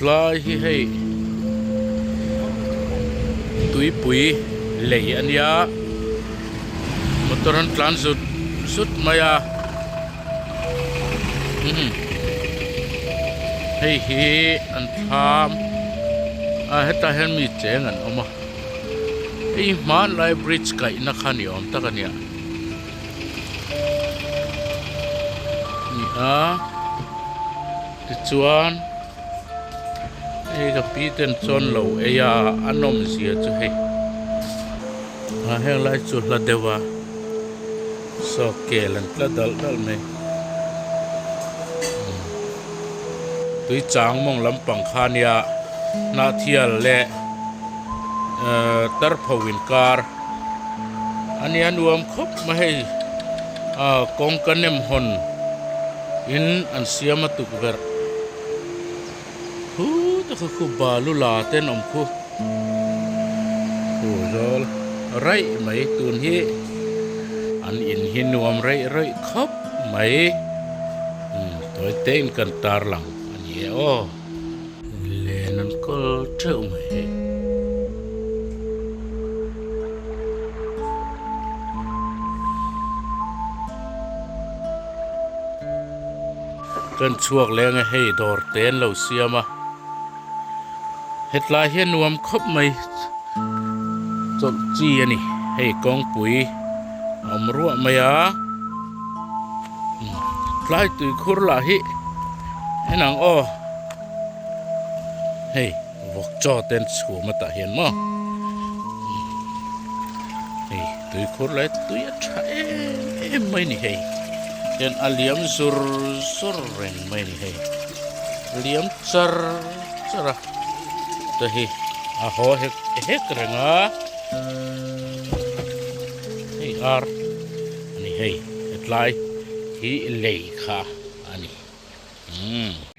Tlai hi hei tuipui lei a nia motor an tlan zut zut mai a umm hei hi an thlam a hetah hian mi cheng an awm a hei hmanlai bridge kaihna kha ni awm tak a nia. Ni a tichuan hei ka pi ten chuan lo ei a a nawm zia chu hei a heng lai chu hla deuh a saw kel an tla dalh dalh mai tui chang mawng lampang kha nia hnahthial leh ehh tarpho inkar. A nia nuam khawp mai hei ah kawngka nem hawn in an siam a tukverh khu te kha khu balu la te an awm khu khu zawl raih mai tun hi an in hi nuam raih raih khawp mai umm tawi te in kan tarlang a ni e aw. Len an kawl teuh mai hei. Kan chhuak leng a hei dawr te an lo siam a hetlai hian nuam khawp mai chawlh chi a ni hei kawngpui a awm ruah mai a. Tlai tui khur lah hi en ang aw hei vawk chaw te an chhum a tah hian maw hei tui khur lai tui a tha em em mai ni hei hian a liam zur zur reng mai ni hei liam char char a te hi a haw hek hek reng a hei ar. A ni hei, hetlai hi lei kha a ni. Umm.